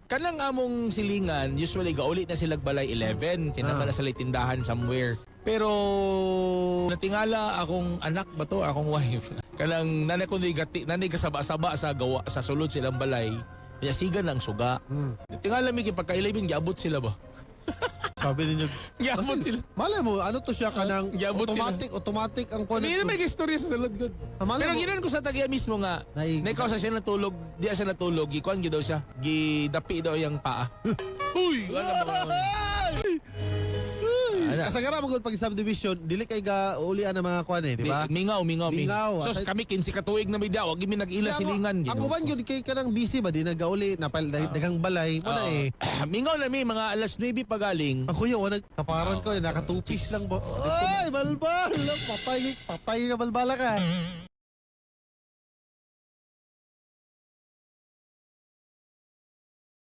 Kanang among silingan, usually gauli na sila balay 11, kay naman na sila tindahan somewhere. Pero natingala akong anak ba to, akong wife. Kanang nanay ko gati, nanay kasaba-saba sa gawa sa sulod silang balay. Kaya sigan ang suga. Tingala mi kay pagka 11 giabot sila ba. Sabi ninyo, Giabot kasi, sila. malay mo, ano to siya kanang Giabot sila. Automatic, automatic ang kuan. Hindi na may istorya sa sulod gud. Ah, malay Pero mo. ginan ko sa tagiya mismo nga, na ikaw sa siya natulog, di siya natulog, gikuan gyud daw siya, gidapi daw yang paa. Uy, alam mo naman. Ana. Kasagara mo pag subdivision, dili kay ga ulian ang mga kuan eh, di ba? Mingaw, mingaw, Mingaw. mingaw. So kami 15 ka tuig na may daw, wag mi nag-ila Kaya silingan. ang uban gyud kay kanang busy ba di nagauli napal daghang balay mo na eh. Mingaw na mi mga alas 9 pa galing. Ang kuya wala kaparan ko eh, nakatupis lang ba. Ay, balbal. Patay, patay ka balbala ka.